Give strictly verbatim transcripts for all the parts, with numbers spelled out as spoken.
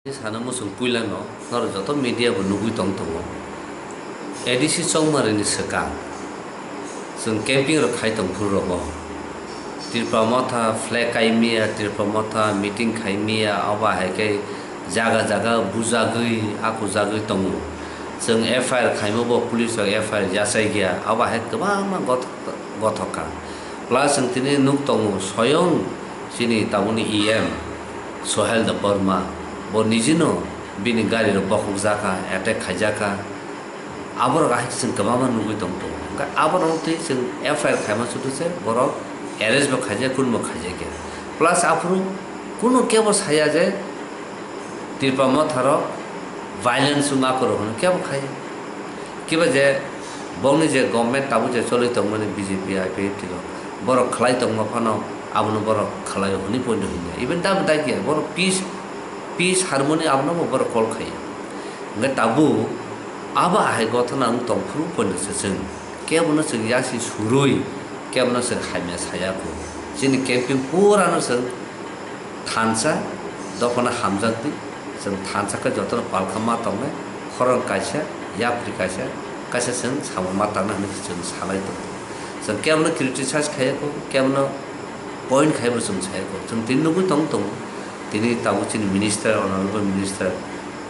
Sana muchung puilano norok joto media bo nugwi tong tongo. A D C Chongmarini swkang chwng camping rok khai tong phuru rogo. Tripura Motha flag kai miya, Tripura Motha meeting khai miya, obo hai khe jaga jaga bujagwi, akujagwi tongo. Chwng F I R khaima bo police rok F I R yachai gya, obo hai kwbangma gothok, gothok kha. Plus chwng tini nuk tongo, soyong chini tabukni E M Sohel Debbarma, bo nijino bini gari rok bokhok jakha, attack khaijak kha. Aborok ahai chwng kwbangma nugwi tong tongo. Hwnkhe aborok twi chwng F I R khaima chutu se borok arrest bo khaijak, kunbo khaijakya. Plus aphuru kunu kebo saya je Tripura Motharok violence wngma kwrwi hwnwi kebo khaiya. Kiba je bongni je government tabuk je choli tongmani B J P, I P F T rok, borok khlai tongma phano abono borok khlai hwnwi poito hwnkhe. Even dam dai khe borok peace, peace harmony abono bo borok call khaiya. Hwnkhe tabuk abo ahai gothana wng tong phuru poito se chwng. Kebono chwng yasi surui, kebono chwng hamya saya kho. Chini camping purano chwng thansa, dophano hamjakdi, chwng thansa khe jotono palkha ma tongnai, khorang kaisa, yapri kaisa, kaisa chwng samung ma tangna hwnwi chwng salai tongo. Chwng kebono criticize khaiya kho, kebono point khaibo chwng saya kho. Chwng tini nugwi tong tongo, tini tabuk chini minister, honorable minister,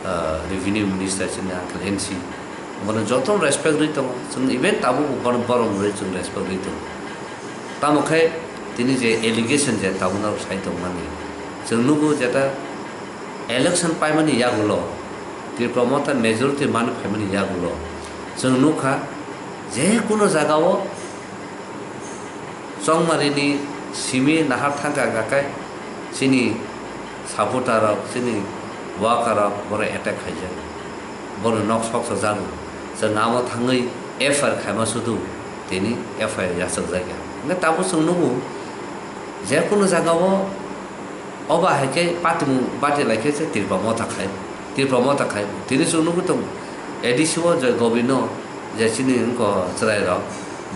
ah, revenue minister chini uncle N C, bono jotono respect rwi tongo. Chwng even tabuk bono borom rwi chwng respect rwi tongo. Tamo khe tini je allegation je tabukno sai tongmani, chwng nugo jeta election paimani yagulo, Tripura Motha majority mani phaimani yagulo, chwng nukha je kuno jagao Chongmarini simi nahar thangka hwnkha khe chini supporter rok, chini worker rok bono attack khaijak, bono nok sok sok jago. Chwng amo thangwi F I R khaima sudu tini F I R yachakjak ya. Hwnkhe tabuk chwng nugo je kuno jagao obo hai khe patimung bati lai khe se Tripura Motha khai, Tripura Motha khai. Tini chwng nugwi tongo A D C o je Gobino je chini wngkha chwrai rok,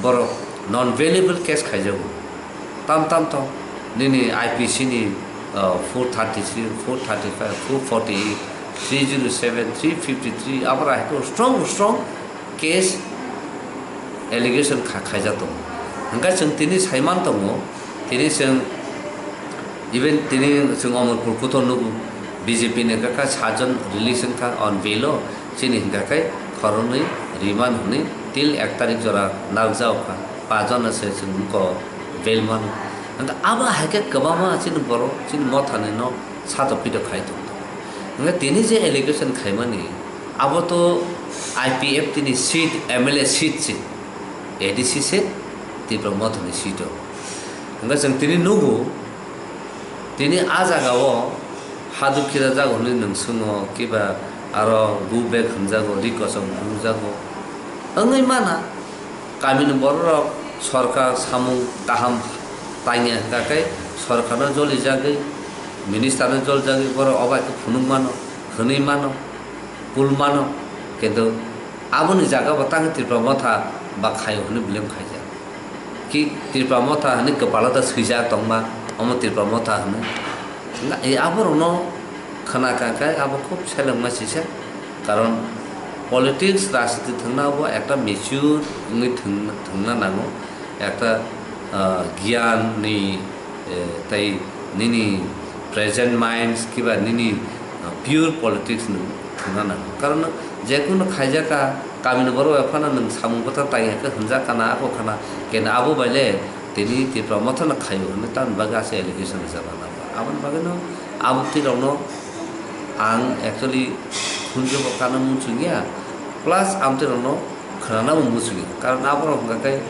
borok non bailable case khaijago. Tam tam to nini I P C ni, uh, four thirty-three, four thirty-five, four forty-eight, three zero seven, three fifty-three, abora hai khe strong strong case allegation kha-, khaijak tongo. Hwnkhe chwng tini saiman tongo, tini chwng even tini chwng Omorpur kuthor nugo, B J P ni hwnkha khe sajon release wngkha on bail o, chini hwnkha khe khoroknwi remand hwnwi til ek tarik jora narwkjago kha. Pajon se chwng wngkha bail mano. Hwnkhe abo hai khe kwbangma chini borok chini Mothani no satok pitok khai tong tongo. Hwnkhe tini je allegation khaimani, abo to I P F T ni seat, M L A seat se, A D C seat, Tipra Mothani seat o. Hwnkhe chwng tini nugo, tini a jaga o haduk kira jago hwnwi nwng swngo, kiba aro go back hwnjago, ri kosom hwnjago. Wngwi mana, kamini bororok sorkar samung kaham tangya hwnkha khe sorkarno jolijagwi, ministerno jolijagwi borok obo hai khe phunuk mano, hwnwi mano, kul mano, kintu aboni jaga bo tang Tipra Motha ba khaio hwnwi blame khaijak. Ki Tipra Motha hwnwi kwpalo da swijak tongma, omo Tipra Motha hwnwi. Na, e aborokno khna kha khe abo khub selengma sisa, karon politics, rajniti thwngna abo ekta mature wngwi thwng-, thwngna nango, ekta, ah, giyan ni, eh, tei nini present minds kiba nini, ah, pure politics no thwngna nango, karon je kunu khaijak kha, kamini borok bai phano nwng samung bwtha tangya khe hwnjak kana, ako khana, kena abo bai le tini Tipra Motha no khaio hwnwi tamni bagwi aswk allegation rijak rwna. Aboni bagwino amtwi rokno ang actually khunju bo kana muchungya, plus amtwi rokno khwnanabo muchungya, karon aborok hwnkha khe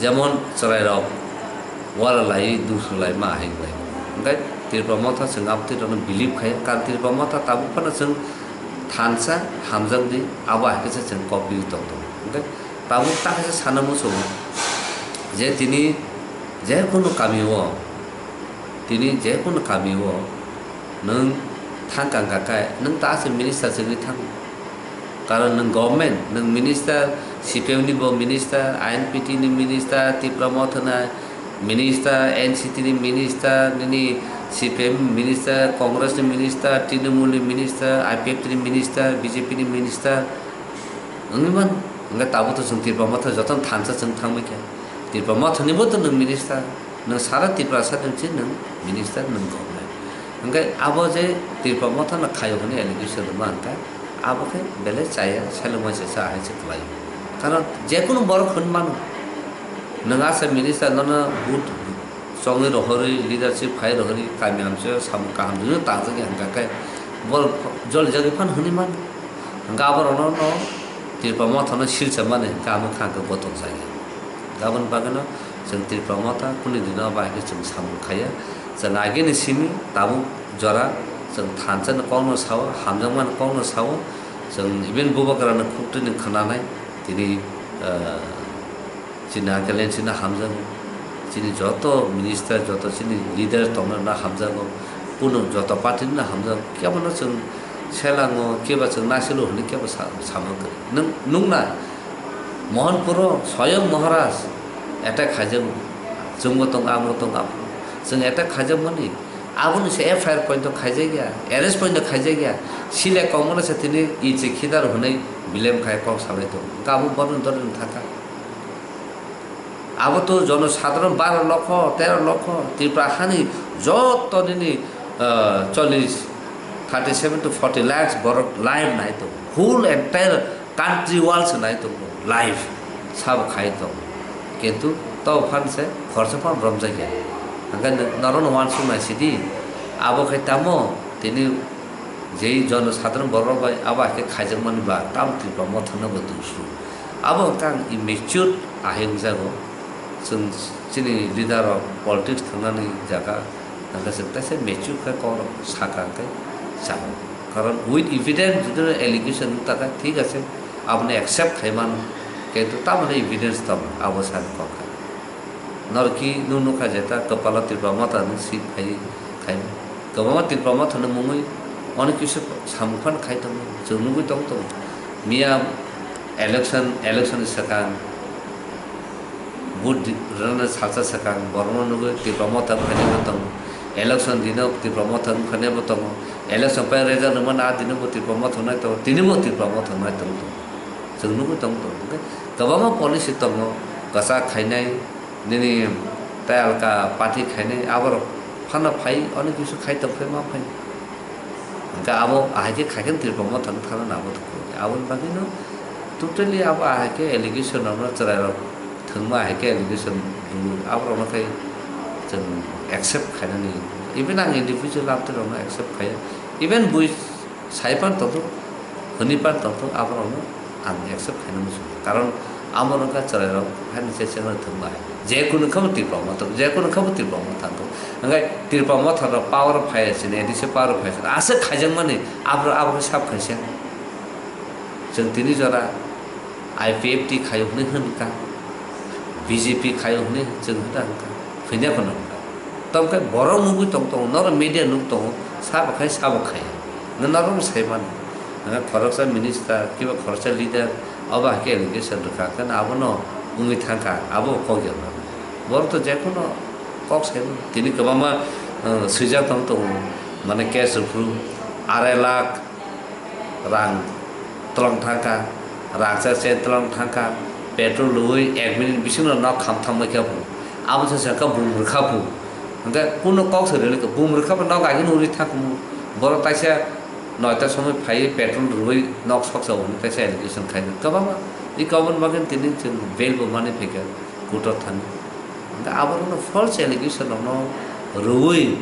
jemon chwrairok wala laiwi dusru laima hai wngkha. Hwnkhe Tipra Motha chwng amtwi rokno believe khai, karon Tipra Motha tabuk phano chwng thansa hamjakdi, abo hai khe se chwng kok biwi tong tongo. Hwnkhe tabuk ta khe se sana muchungo je tini je kunu kami o, tini je kunu kami o nwng thang kang kha khe nwng ta se minister se wngwi thang. Karon nwng government, nwng minister, C P M ni bo minister, I N P T ni minister, Tipra Motha ni minister, N C T ni minister, nini C P M minister, Congress ni minister, Trinamool ni minister, I P F T ni minister, B J P ni minister wngwi man. Hwnkhe tabuk to chwng Tipra Motha jotono thansa chwng thangbai kha. Tipra Motha ni bo to nwng minister, nwng sara Tiprasa ni se nwng minister, nwng government. Hwnkhe abo je Tipra Motha no khaio hwnwi allegation rwma hwnkhe abo khe belai chaya, selengma se cha hai se kwlai. Karon jekunu borok hwn mano, nwng asa minister nono vote chongwi rohorwi, leadership phai rohorwi, kami amchaio samung kaham rwino tangjak ya hwnkha khe, bol jolijagwi phano hwnwi mano. Hwnkha aborokno no Tipra Motha no silsa mani hwnkha, amo kha hwnkhe gotong jagwi. Aboni bagwino chwng Tipra Motha kuni dino bai khe chwng samung khaiya. Chwng agini simi tabuk jora chwng thansa ni kokno sao, hamjakmani kokno sao, chwng even Bubagra ni khuktwi ni khwnanai tini, ah, Chini Nagaland chini hamjago, chini joto minister, joto chini leader tongna na hamjago, kunu joto party na hamjago, kebono chwng selango, keba chwng nasilo hwnwi kebo sa-, sama kwrwi. Nwng, nwng na Mohanpuro Swayam Maharaj attack khaijago, chwngbo tong, amo tong, abo. Chwng attack khaijakmani, aboni se F I R point khaijak ya, arrest point khaijak ya, sile kongmano se tini ichi khidar hwnwi bilem khai kok salai tongo. Gabo bono dori thaka. Abo to jono sadharon baro lokho, tero lokho, Tripura hani joto nini, ah, chollish, thirty seven to forty lakhs borok live nai tongo. Whole entire country world se nai tongo live. Sabo khai tongo. Kintu to phan se khorsa phan romjakya. Hwnkhe norokno uansuk nai sidi. Abo khai tamo tini jei jono sadharon borok bai abo hai khe khaijakmani ba tamo Tripura Motha no bo dusru. Abo hwnkhe ang immature ahai wngjago. Chwng chini leader rok politics thangnani jaga hwnkhe chwng teisa mature khe kok rok saka hwnkhe chao. Karon with evidence jodi allegation wng taka thik ase, abono accept khai mano. Kintu tamoni evidence tamo abo sani kok kha. Norki nung nukha jeta kwpalo Tripura Motha nung si khai khai. Kwbangma Tripura Motha ni mungwi onek kisu samung phan khai tongo. Chwng nugwi tong tongo. Miya election, election ni swkang vote di-, rwna salsa swkang borokno nugwi Tripura Motha phainai bo tongo. Election dino Tripura Motha phainai bo tongo. Election pai result rwmani a dino bo Tripura Motha nai tongo. Tini bo Tripura Motha nai tongo. Chwng nugwi tong tongo. Hwnkhe kwbangma policy tongo, kwchak khainai, nini tei alka party khainai, aborok phano phai, onek kisu khai tong phai ma phai. Hwnkhe abo ahai khe khai khe Tripura Motha no thangna abo to kok. Aboni bagwi no totally abo ahai khe allegation rok no chwrai rok thwngma ahai khe allegation rw, aborok no khai chwng accept khainani. Even ang individual amtwi rok no accept khaiya. Even bui Sai pan tongthok, hwnwi pan tongthok, aborokno ang accept khaina muchungo. Karon amo wngkha chwrairok haini chechengrok thwngma hai. Je kunu wngkha bo Tripura Motha, je kunu wngkha bo Tripura Motha thangkho. Hwnkhe Tripura Motha rok power phai chini, A D C power phai chini. Aswk khaijakmani, aborok, aborok sab khaisa. Chwng tini jora I P F T khaio hwnwi hwn kha, B J P khaio hwnwi chwng hwn kha, hwnya phano hwn kha. Tamo khe borok nugwi tong tongo, norok media nuk tongo, sabo khai, sabo khai. Norok sai mano. Nang khoroksa minister, kiba khoroksa leader, obo hai khe allegation rwkha, khe abono wngwi thangkha, abo kok ya. Borok to jekhuno kok sai mano. Tini kwbangma, uh, swijak tong tongo, mane case rwphuru arai lakh, rang tlong thangkha, rangchak chen tlong thangkha, petrol rwui ek minute bisingo nok kham thangbai kha bo. Abo se sakha bum rwkha bo. Hwnkhe kuno kok se rwlai kha, bum rwkha bo nok agini uri thangkha bo. Borok taisa noita somoi phaiwi petrol rwui nok soksa hwnwi taisa allegation khaikha. Kwbangma, i kobon bagwi tini chwng bail bo manwi phaikha. Court-o thangwi. Hwnkhe aborokno false allegation-rokno rwui,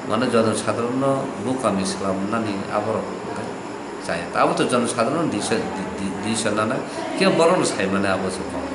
mane, jonosadharonno bukami swlamnani aborok hwnkhe chaya. Abo to jonosadharon disa-, di-, di-, decision nana, khe borokno saimani abo se kok.